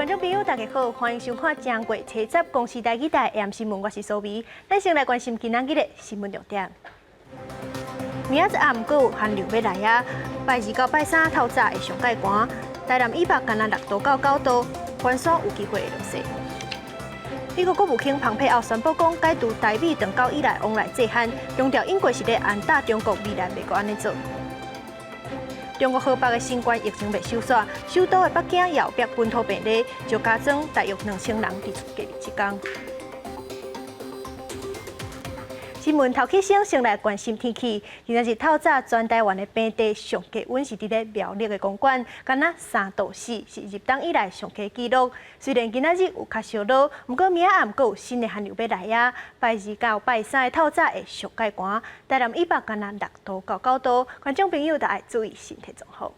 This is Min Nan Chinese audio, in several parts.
觀眾朋友，大家好，歡迎收看正月初十公視台語台 AM 新聞，我是蘇眉。咱先來關心今仔日的新聞重點。明仔載暗閣有寒流欲來啊！拜二到拜三透早會上蓋寒，台南以北干焦6度到9度，關山有機會會落雪。美國國務卿蓬佩奧宣布講，解除台美斷交以來往來制限，強調英國是咧安打中國，未來袂閣按呢做。中國河北的新冠疫情未收煞，首都的北京也有逼本土病例，石家莊大約2000人佇厝隔離七工。新聞頭起先，先來關心天氣。今仔日透早，全台灣的平地上低溫是佇咧苗栗的公館，干焦3度4，是入冬以來上低紀錄。雖然今仔日有較小落，毋過明仔暗閣有新的寒流欲來啊！拜二到拜三的透早會上蓋寒，台南以北干焦6度到9度，觀眾朋友著愛注意身體狀況。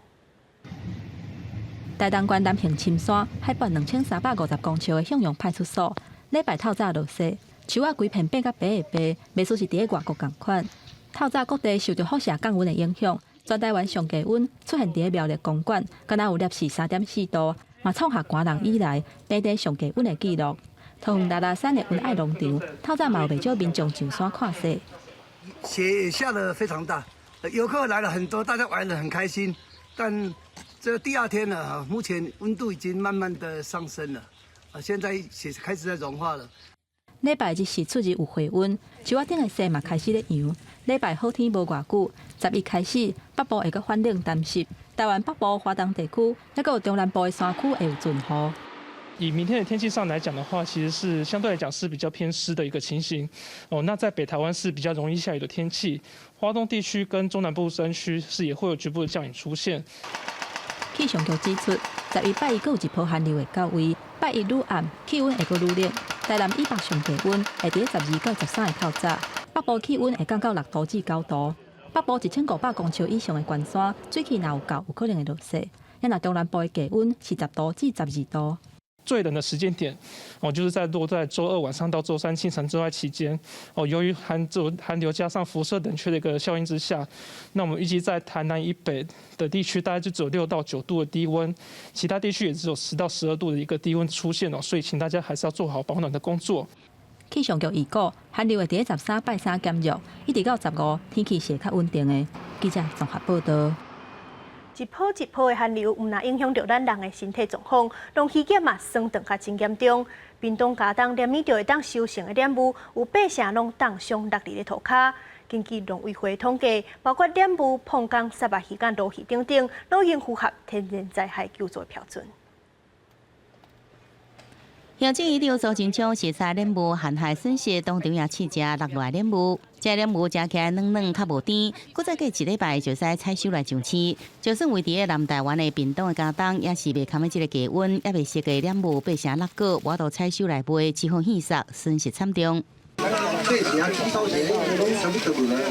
台東縣南橫深山，海拔2350公尺的向陽派出所，禮拜透早落雪。樹仔規片變甲白的白，袂輸是佇咧外國仝款。透早各地受著輻射降溫的影響，全台灣上低溫出現佇咧苗栗公館，敢若有攝氏3.4度，嘛創下寒冬以來平地上低溫的紀錄。桃園拉拉山的溫愛農場，透早嘛有袂少民眾上山看雪。雪下得非常大，遊客來了很多，大家玩得很開心。但這第二天了，目前溫度已經慢慢的上升了，啊，現在雪開始在融化了。禮拜日時出日有回溫，樹仔頂的雪嘛開始咧揚。禮拜好天無偌久，11開始北部會閣反冷澹濕，台灣北部、華東地區，抑閣有中南部的山區會有陣雨。以明天的天氣上來講的話，其實是相對來講是比較偏濕的一個情形。哦，那在北台灣是比較容易下雨的天氣，花東地區跟中南部山區是也會有局部的降雨出現。氣象局指出，11拜一閣有一波寒流會到位，拜一愈暗，氣溫會閣愈冷。台南以北上低溫會佇12到13的透早，北部氣溫會降到6度至9度。北部1500公尺以上的懸山，水汽若有夠，有可能會落雪。若中南部的低溫是10度至12度。最冷的時間點，哦，就是在落在週二晚上到週三清晨這段期間，哦，由於寒流加上輻射冷卻的一個效應之下，那我們預計在台南以北的地區大概就只有6到9度的低溫，其他地區也只有10到12度的一個低溫出現哦，所以請大家還是要做好保暖的工作。氣象局預估，寒流會佇13拜三減弱，一直到15天氣是會較穩定的。記者綜合報道。一波一波的寒流，毋但影響著咱人的身體狀況，農漁業嘛損頓較真嚴重。屏東佳冬連日就會當收成的蓮霧，有八成攏凍傷落佇咧塗跤。根據農委會統計，包括蓮霧、椪工、虱目魚佮鱸魚等等，攏已經符合天然災害救助標準。行政院長蘇貞昌視察蓮霧旱害損失，當場也試食落來蓮霧。這蓮霧食起來軟軟較無甜，閣再過一禮拜就使採收來上市。就算位佇咧南台灣的屏東的佳冬，也是袂堪這个低溫，猶未熟的蓮霧八成落果，無法度採收來賣，只好棄殺，損失慘重。八成啥物都無來啊！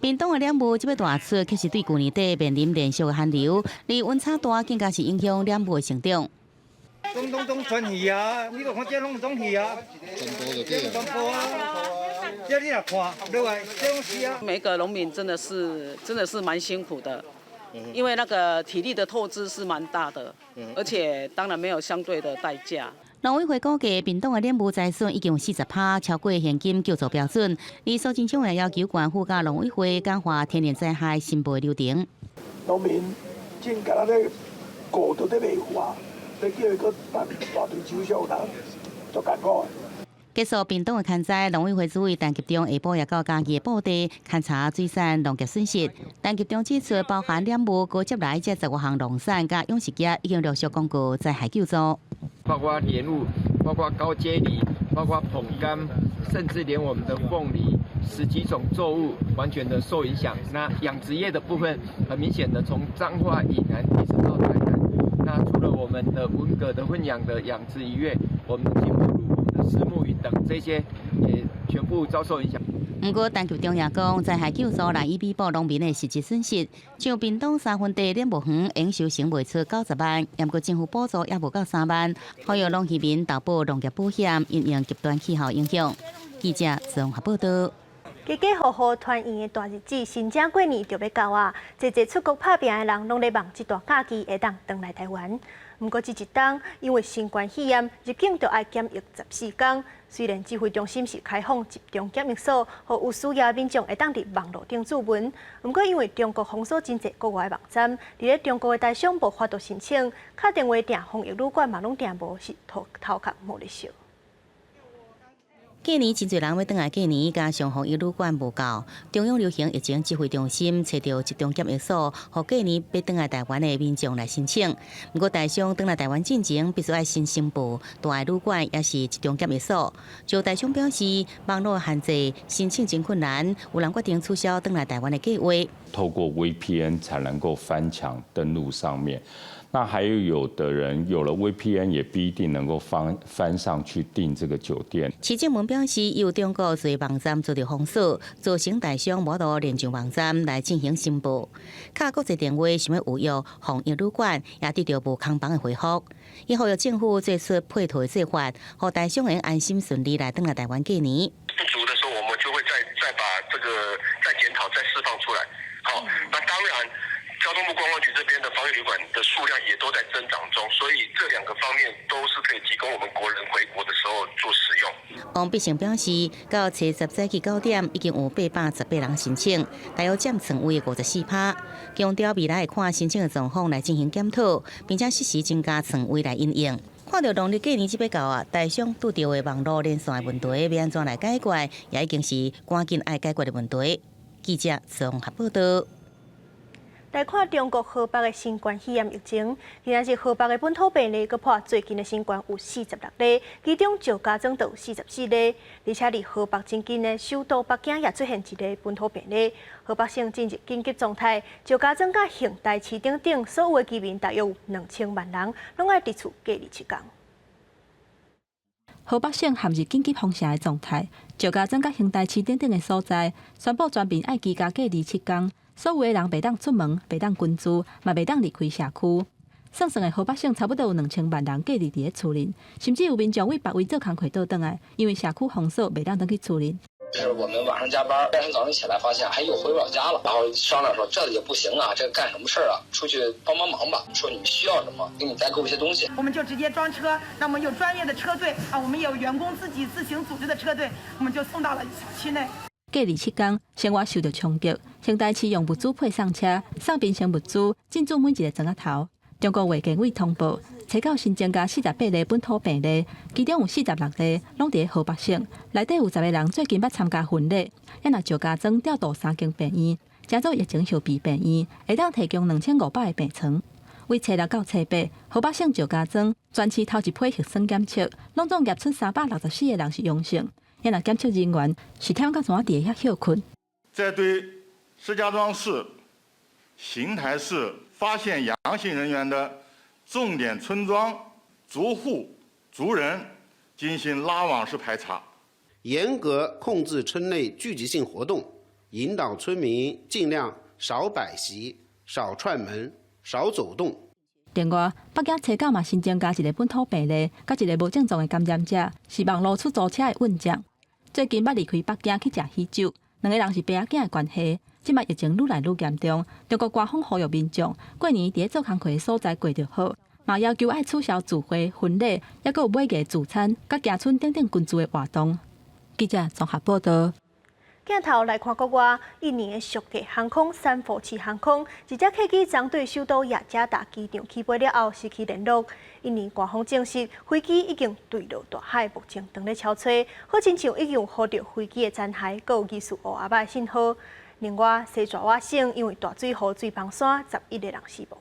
屏東的蓮霧這擺大出，卻是對舊年底面臨連續的寒流，而溫差大，更加是影響蓮霧的成長。攏攏攏全去啊！你著看這攏總去啊！全部就對全部啊！這你若看落來，這攏是啊。每個農民真的是蠻辛苦的，因為那個體力的透支是蠻大的，而且當然沒有相對的代價。農委會估計，屏東的蓮霧災損已經有40%，超過現金救助標準。而蘇貞昌也要求縣府佮農委會簡化天然災害申報流程。農民真敢若咧顧都咧袂赴啊，欲叫伊閣辦大堆手續，人足艱苦的。結束屏東的旱災，農委會主委陳吉仲下晡也到嘉義的埔地勘察水產農業損失。陳吉仲指出，包含蓮霧、高接來這10外項農產佮養殖業，已經陸續公告災害救助。包括蓮霧，包括高階梨，包括捧柑，甚至連我們的鳳梨，十幾種作物完全的受影響。那養殖業的部分，很明顯的從彰化以南一直到台南，那除了我們的文蛤的混養的養殖漁業，我們的金目鱸、我們的虱目魚等這些也全部遭受影響。毋過，陳吉仲也講，災害救助難以彌補農民的實質損失。像屏東三分地蓮霧園，應收成賣出90萬，毋過政府補助也無夠3萬，呼籲農漁民投保農業保險，因應極端氣候影響。記者綜合報道。家家戶戶團圓的大日子，新正過年就欲到啊！濟濟出國拍拚的人，攏咧望這段假期會當轉來台灣。毋過這一冬，因為新冠肺炎入境就愛檢疫14工。雖然指揮中心是開放集中檢疫所，予有需要民眾會當佇網路頂諮詢。毋過因為中國封鎖真濟國外網站，佇咧中國的台商無法度申請，敲電話訂防疫旅館嘛攏訂無，是頭頭殼無咧燒。過年真濟人欲轉來過年，加上防疫旅館無夠，中央流行疫情指揮中心揣著集中檢疫所，予過年欲轉來台灣的民眾來申請。毋過台商轉來台灣進前，必須愛先申報蹛的旅館抑是集中檢疫所。就台商表示，網路限制，申請真困難，有人決定取消轉來台灣的計劃。透過 VPN 才能夠翻牆登錄上面。那還有有的人有了 VPN 也不一定能夠翻上去訂這個酒店。徐正文表示，有中國濟網站遭著封鎖，造成台商無法連上網站來進行申報。敲國際電話想欲預約防疫旅館，也得著無空房的回覆。伊呼籲政府做出配套的做法，予台商會安心順利來轉來台灣過年。不足的時候，我們就會再把這個再檢討、再釋放出來。好，那當然。交通部觀光局這邊的防疫旅館的數量也都在增長中，所以這兩個方面都是可以提供我們國人回國的時候做使用。王必勝表示，到初十早起9點，已經有818人申請，大約佔床位的54%。強調未來會看申請的狀況來進行檢討，並且適時增加床位來因應。看著農曆過年這欲到啊，台商拄著的網路連線的問題，欲按怎來解決，也已經是趕緊愛解決的問題。記者綜合報道。來看中國河北的新冠肺炎疫情，今仔日河北的本土病例閣破最近的新高有46例，其中石家莊就有44例，而且離河北真近的首都北京也出現一例本土病例。河北省進入緊急狀態，石家莊佮邢台市等等所有的居民大約有2000萬人，攏愛佇厝隔離7工。河北省陷入緊急封城的狀態，石家莊佮邢台市等等的所在宣布全民愛居家隔離7工。所有的人袂當出門，袂當群聚，嘛袂當離開社區。算算的河北省差不多有2000萬人隔離佇咧厝裡，甚至有民眾對別位做工課倒轉來，因為社區封鎖袂當轉去厝裡。就是我們晚上加班，第二天早上起來發現，哎，又回不了家了。然後商量說，這也不行啊，這幹什麼事兒啊？出去幫幫忙吧。說你們需要什麼，給你代購一些東西。我們就直接裝車，那麼有專業的車隊啊，我們有員工自己自行組織的車隊，我們就送到了小區內。隔離7工，生活受著衝擊。邢台市用物資配送車送民生物資，進駐每一个庄仔頭。中國衛健委通報，初九新增加48例本土病例，其中有46例攏佇河北省。內底有10個人最近捌參加婚禮，也若石家莊調度三間病院，成做疫情後備病院，會當提供2500個病床。對初六到初八，河北省石家莊全市頭一批核酸檢測，攏總驗出364個人是陽性。也若檢測人員是忝到怎佇遐歇睏。在對石家莊市、邢台市發現陽性人員的重點村莊、逐戶、逐人進行拉網式排查，嚴格控制村內聚集性活動，引導村民盡量少擺席、少串門、少走動。另外，北京初九嘛新增加一个本土病例，佮一个無症狀的感染者，是網路出租車的運將。最近捌離開北京去食喜酒，兩个人是爸仔囝的關係。這擺疫情愈來愈嚴重，中國官方呼籲民眾過年佇咧做工課的所在過就好，嘛要求愛取消聚會、婚禮，抑閣有尾牙聚餐、佮行村等等群聚的活動。記者綜合報道。鏡頭來看國外，印尼的俗價航空三佛齊航空，一隻客機昨對首都雅加達機場起飛了後失去聯絡。印尼官方證實，飛機已經墜落大海，目前正咧搜揣，好親像已經有予著飛機的殘骸，閣有疑似烏鴉仔的信號。另外，西爪哇省因為大水予水崩山，11個人死亡。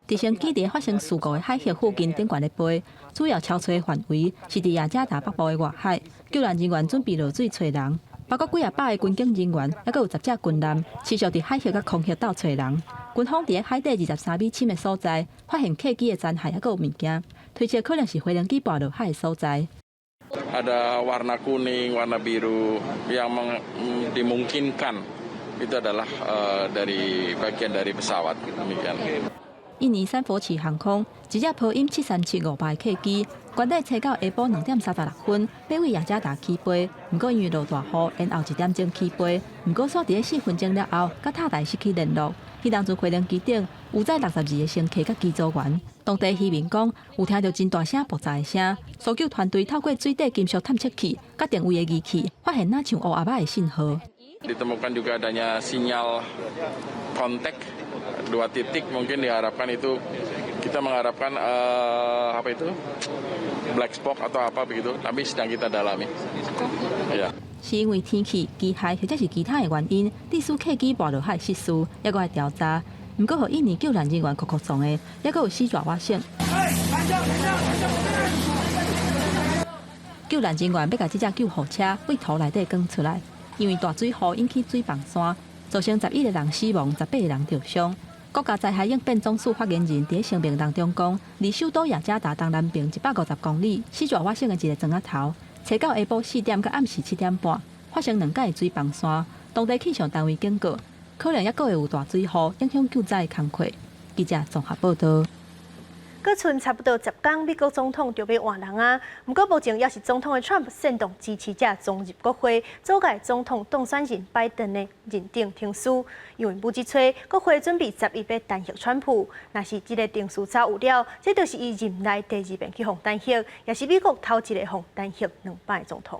直升機佇發生事故的海域附近頂懸咧飛，主要搜揣範圍是佇雅加達北部的外海。救援人員準備落水揣人，包括幾仔百个軍警人員，抑閣有10隻軍艦，持續佇海域佮空域鬥揣人。軍方佇海底23米深的所在，發現客機的殘骸，抑閣有物件，推測可能是飛行機跋落海的所在。 Ada warna kuning, warna biru yang dimungkinkan itu adalah dari bagian dari pesawat demikian. 印尼三佛齊航空一隻波音737-500客機，原底初九下晡2點36分，欲對雅加達起飛，毋過因為落大雨，延後一點鐘起飛。毋過煞佇咧4分鐘了後，佮塔台失去聯絡。彼當陣飛行機頂有載62個乘客佮機組員。當地漁民講，有聽著真大聲爆炸的聲，搜救團隊透過水底金屬探測器佮定位的儀器，發現若像烏鴉仔的信號。 Ditemukan juga adanya sinyal kontak dua titik, mungkin diharapkan itu kita mengharapkan apa itu black box atau apa begitu, tapi sedang kita dalami. Ya. 是因為天氣、機械或者是其他的原因，致使客機跋落海失事，猶閣愛調查。毋過，予印尼救難人員哭哭喪的，猶閣有死熱瓦省。救難人員欲共這隻救護車對塗內底捲出來，因為大水雨引起水崩山，造成11個人死亡，18個人著傷。國家災害應變總署發言人佇聲明當中講，離首都雅加達東南邊150公里，死熱瓦省的一個莊仔頭，初九下晡4點到暗時7點半，發生兩擺水崩山。當地氣象單位警告，可能猶閣會有大水雨影響救災工作。記者綜合報道。閣賰差不多10工，美國總統就欲換人啊！毋過目前猶是總統的川普煽動支持者衝入國會，阻礙總統當選人拜登的認證程序。因為母子吹，國會準備11欲彈劾川普，若是這个程序走有了，這就是伊任內第二遍去予彈劾，也是美國頭一個予彈劾兩擺總統。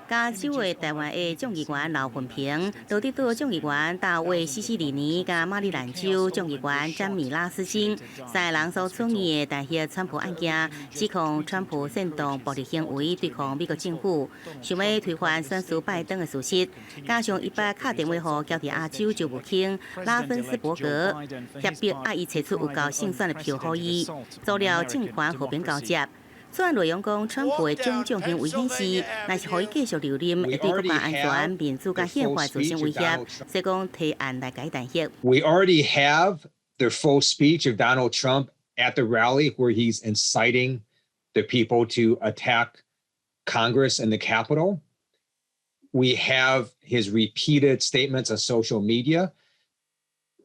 加州的台灣裔眾議員劉雲平、羅德島眾議員大衛西西里尼、佮馬里蘭州眾議員詹米拉斯金三个人所參與的彈劾川普案件，指控川普煽動暴力行為對抗美國政府，想欲推翻選輸拜登的事實。加上伊捌敲電話予喬治亞州州務卿拉芬斯伯格，脅迫愛伊提出有夠勝選的票予伊，做了政權和平交接。此案內容講，川普的種種行為顯示，若是予伊繼續留任，會對國家安全、民主佮憲法造成威脅，所以講提案來共伊彈劾。 We already have the full speech of Donald Trump at the rally where he's inciting the people to attack Congress and the Capitol. We have his repeated statements on social media.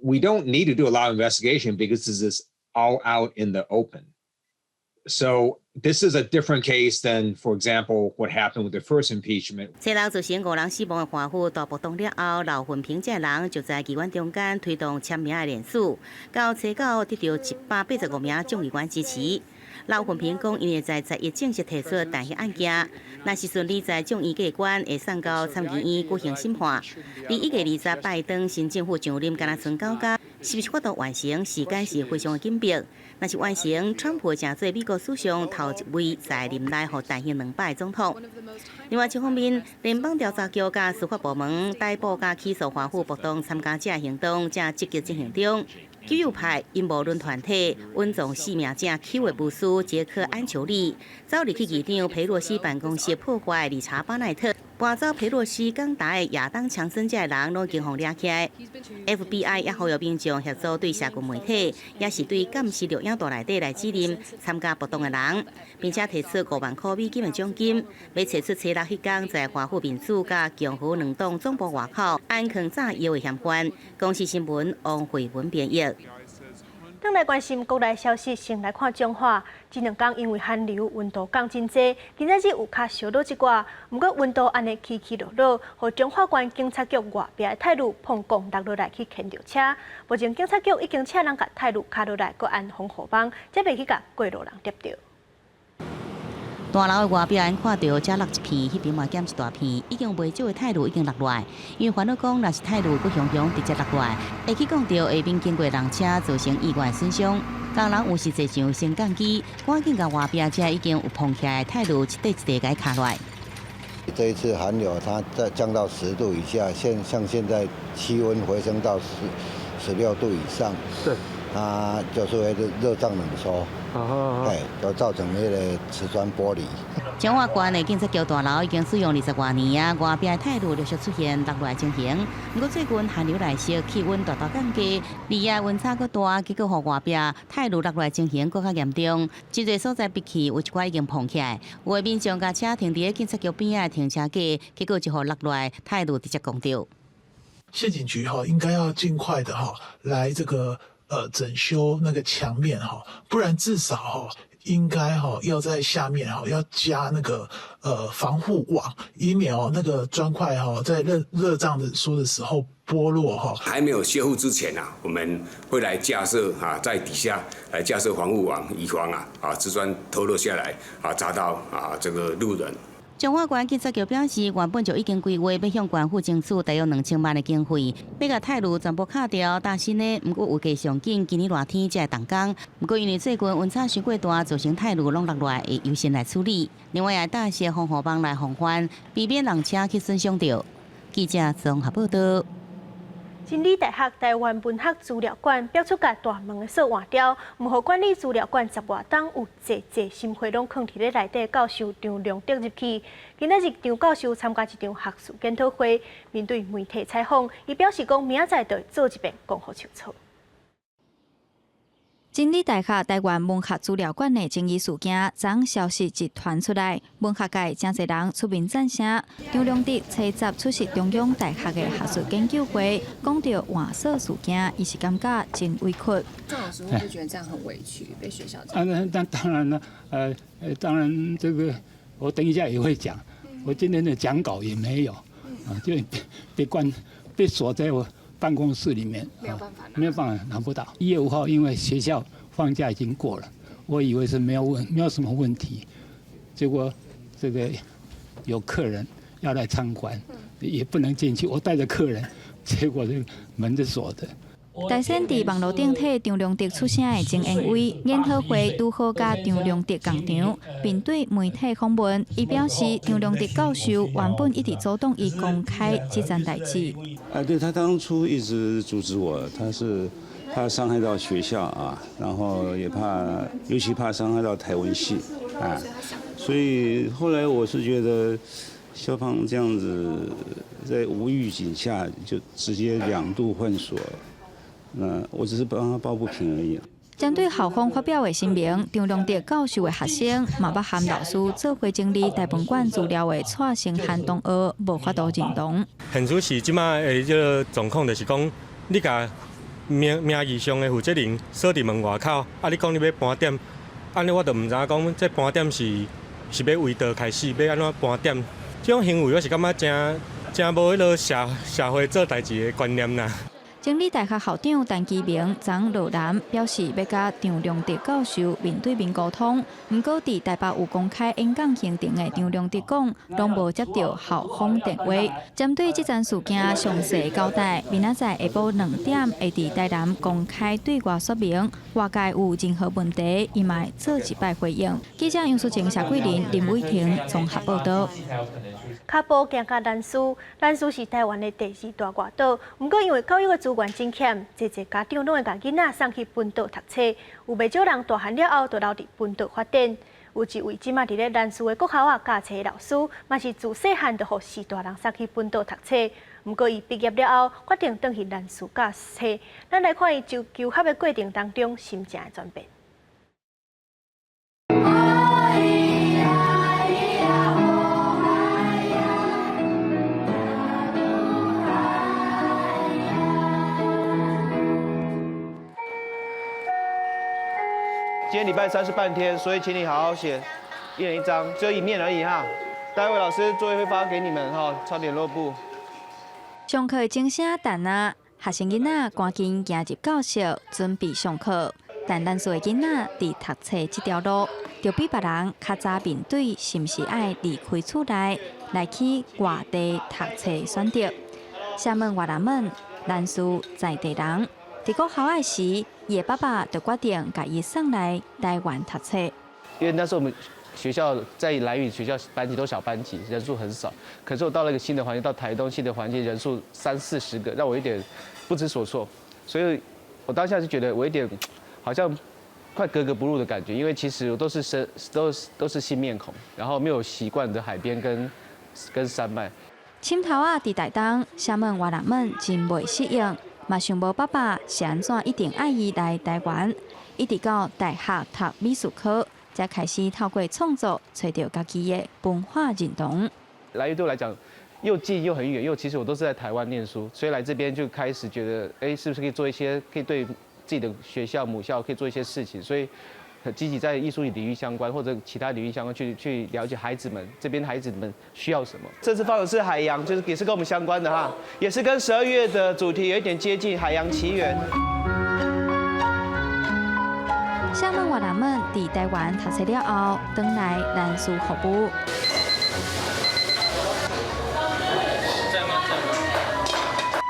We don't need to do a lot of investigation because this is all out in the open. So this is a different case than, for example, what happened with the first impeachment. 初六造成五人死亡的華府大暴動了後，劉雲平這人就在議員中間推動簽名的聯署，到初九得著185名眾議員支持。劉雲平講，伊會在11正式提出彈劾案件，若是順利在眾議過關，會送到參議院舉行審判。離1月20拜登新政府上任，敢若賰九工，是毋是法度完成？時間是非常的緊迫。若是完成，川普成做美國史上頭一位在任內予彈劾兩擺總統。另外一方面，聯邦調查局佮司法部門逮捕佮起訴華府暴動參加者行動正積極進行中。極右派陰謀論團體穩藏四名者 Q 的巫師傑克安裘利，走入去議長裴洛西辦公室破壞理查巴奈特，搬走裴洛西講台的亞當強森這个人攏已經予掠起來。FBI 也呼籲民眾協助對社群媒體，也是對監視錄影帶內底來指認參加暴動的人，並且提出5萬箍美金的獎金，欲揣出初六彼工在華府民主佮共和兩黨總部外口安囥炸藥的嫌犯。公視新聞王慧文編譯。轉來關心國內消息，先來看彰化。這兩工因為寒流溫度降真濟，今仔日有較燒熱一寡。毋過溫度按呢起起落落，予彰化縣警察局外壁的鐵路膨降落落來去牽著車。目前警察局已經請人共鐵路卡落來，閣安防護網，才袂去共過路人跌著。大樓的外壁𪜶看著遮落一片，彼邊嘛減一大片，已經袂少的鐵路已經落來。因為煩惱講，若是鐵路閣雄雄直接落來，會去摃著下面經過人車，造成意外損傷。工人有時坐上升降機，趕緊共外壁遮已經有膨起來的鐵路一塊一塊共卡落來。這一次寒流，它再降到10度以下，像現在氣溫回升到16度以上，它就是會熱脹冷縮，對，就造成那个瓷磚剝離。彰化縣的警察局大樓已經使用20外年啊，外壁鐵路陸續出現落來情形。毋過最近寒流來襲，氣溫大大降低，而夜溫差閣大，結果予外壁鐵路落來情形閣較嚴重。真濟所在逼氣有一寡已經膨起來，有的民眾共車停佇警察局邊仔的停車格，結果就予落來鐵路直接摃著。縣警局哈應該要盡快的哈來這個。整修那個牆面哈，不然至少哈應該哈要在下面哈要加那個防護網，以免哦那個磚塊哈在熱熱脹的縮的時候剝落哈。還沒有修復之前啊，我們會來架設啊，在底下來架設防護網，以防啊瓷磚脫落下來啊砸到啊這個路人。彰化縣警察局表示，原本就已經規劃欲向縣府爭取大約2000萬的經費，欲共泰路全部敲掉搭新的。毋過預計上緊今年熱天才會動工。毋過因為最近溫差傷過大，造成泰路攏落落來，會優先來處理。另外，也搭設防護網來防範，避免人車去損傷著。記者綜合報道。真理大學臺灣文學資料館爆出共大門的鎖換掉，毋予管理資料館十外冬有濟濟心血攏囥佇咧內底教授張良德入去。今仔日張教授參加一場學術研討會，面對媒體採訪，伊表示講明仔載就會做一遍講予清楚。真理大學臺灣文學資料館的爭議事件，昨消息一傳出來，文學界誠濟人出面贊聲。張良德初十出席中央大學的學術研究會，講著換鎖事件，伊是感覺真委屈。張老師會不會覺得這樣很委屈，被學校？啊，那當然了，當然這個我等一下也會講，我今天的講稿也沒有，啊，就被關被鎖在我辦公室裡面，沒有辦法，沒有辦法拿不到。1月5號，因為學校放假已經過了，我以為是沒有什麼問題，結果這個有客人要來參觀，也不能進去。我帶着客人，結果這個門是鎖的。大仙佇網路頂替張良德出聲的曾延威研討會拄好佮張良德仝場，面對媒體訪問，伊表示張良德教授原本一直阻擋伊公開這件代誌。啊，對他當初一直阻止我，他是怕傷害到學校啊，然後也怕，尤其怕傷害到台文系啊，所以後來我是覺得校方這樣子在無預警下就直接兩度換鎖。那我只是幫他抱不平而已。針對校方發表的聲明，張良德教授的學生嘛捌和老師做伙整理台文館資料的蔡成漢同學無法度認同。現實是這馬的這个狀況，就是講你共名義上的負責人鎖佇門外口，啊，你講你欲盤點，按呢我就毋知影講這盤點是欲為佗開始，欲按怎盤點？這種行為我是感覺誠誠無彼落社會做代誌的觀念啦。真理大學校長陳其明昨落南表示，欲佮張良德教授面對面溝通。毋過，佇台北有公開演講行程的張良德講，攏無接著校方電話。針對這樁事件詳細交代，明仔載下晡2點會佇台南公開對外說明。外界有任何問題，伊嘛會做一擺回應。記者楊淑晴、謝桂林、林偉婷綜合報道。跤步行到南勢，南勢是台灣的第二大外島。毋過因為教育的資源真欠，濟濟家長攏會共囡仔送去本島讀冊。有袂少人大漢了後，就留佇本島發展。有一位這馬佇咧南勢的國校仔教冊老師，嘛是自細漢就予序大人送去本島讀冊。毋過伊畢業了後，決定轉去南勢教冊。咱來看伊就求學的過程當中心情的轉變。今天禮拜三是半天，所以請你好好寫，一人一張，只有一面而已哈。待會老師作業會發給你們哈，抄聯絡簿。上課的鐘聲彈啊，學生囡仔趕緊行入教室準備上課。但南勢的囡仔佇讀冊這條路，就比別人較早面對是毋是愛離開厝內來去外地讀冊選擇。廈門越南們，南勢在地人，佇國校仔時，伊的爸爸就決定共伊送來台灣讀冊。因為那時候我們學校在蘭嶼學校班級都小班級，人數很少。可是我到了一個新的環境，到台東新的環境，人數三四十個，讓我有點不知所措。所以我當下就覺得我有點好像快格格不入的感覺，因為其實我都是生都是新面孔，然後沒有習慣的海邊跟山脈。深頭仔佇台東，廈門越南們真袂適應。嘛想無爸爸是按怎一定愛伊來台灣，一直到大學讀美術科，才開始透過創作揣著家己的文化認同。蘭嶼對我來講又近又很遠，因為其實我都是在台灣念書，所以來這邊就開始覺得，欸，是不是可以做一些可以對自己的學校母校可以做一些事情，所以很積極在藝術領域相關或者其他領域相關去了解孩子們這邊孩子們需要什麼。這次放的是海洋，就是也是跟我們相關的哈，也是跟12月的主題有一點接近，海洋奇緣。廈門越南們佇台灣讀冊了後，轉來蘭嶼服務。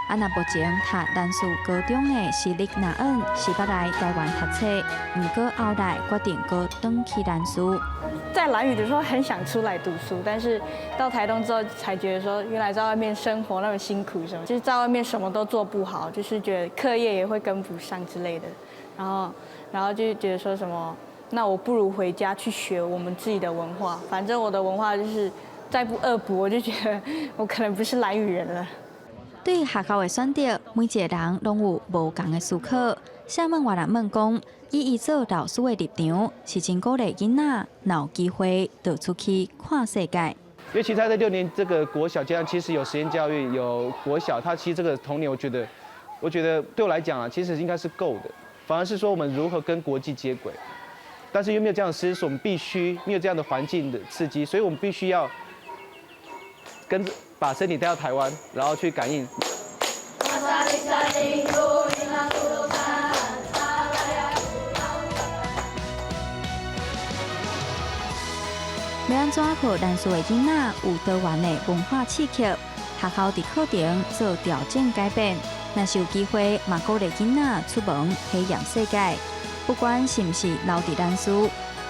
啊，若目前讀蘭嶼高中的私立拿恩是捌來台灣讀冊，毋過後來決定閣轉去蘭嶼。在蘭嶼的時候很想出來讀書，但是到台東之後才覺得說，原來在外面生活那麼辛苦，什麼就是在外面什麼都做不好，就是覺得課業也會跟不上之類的，然後就覺得說什麼，那我不如回家去學我們自己的文化，反正我的文化就是再不惡補，我就覺得我可能不是蘭嶼人了。對學校的選擇，每一個人攏有無仝的思考。廈門越南們講，以伊做老師的立場，是真鼓勵囡仔，若有機會就出去看世界。因為其實他在6年這個國小階段，其實有實驗教育，有國小，他其實這個童年，我覺得對我來講啊，其實應該是夠的。反而是說我們如何跟國際接軌，但是又沒有這樣的師資，我們必須沒有這樣的環境的刺激，所以我們必須要跟著把身體帶到台灣，然後去感應。欲按怎予蘭嶼的囡仔有多元的文化刺激？學校佇課程做調整改變，若是有機會，嘛鼓勵囡仔出門體驗世界。不管是毋是留佇蘭嶼，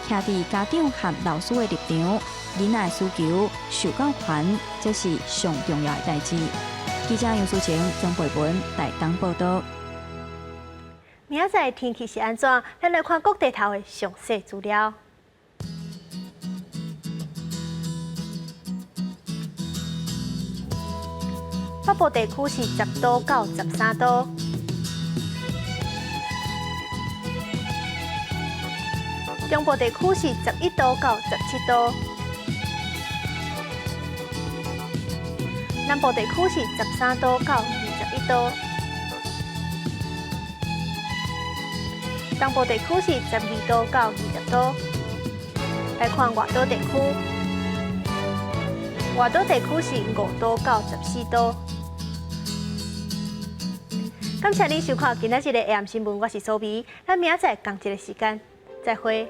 徛佇家長和老師的立場，囡仔的需求受教權，這是上重要的代誌。記者楊淑晴、曾培文台東報道。明仔載天氣是按怎？咱來看各地頭的詳細資料。北部地區是10度到13度，中部地區是11度到17度，南部地區是13度到21度，東部地區是12度到20度。來看外島地區，外島地區是5度到14度。感謝您收看今仔日的 AM 新聞，我是蘇美，咱明仔載仝一个時間再會。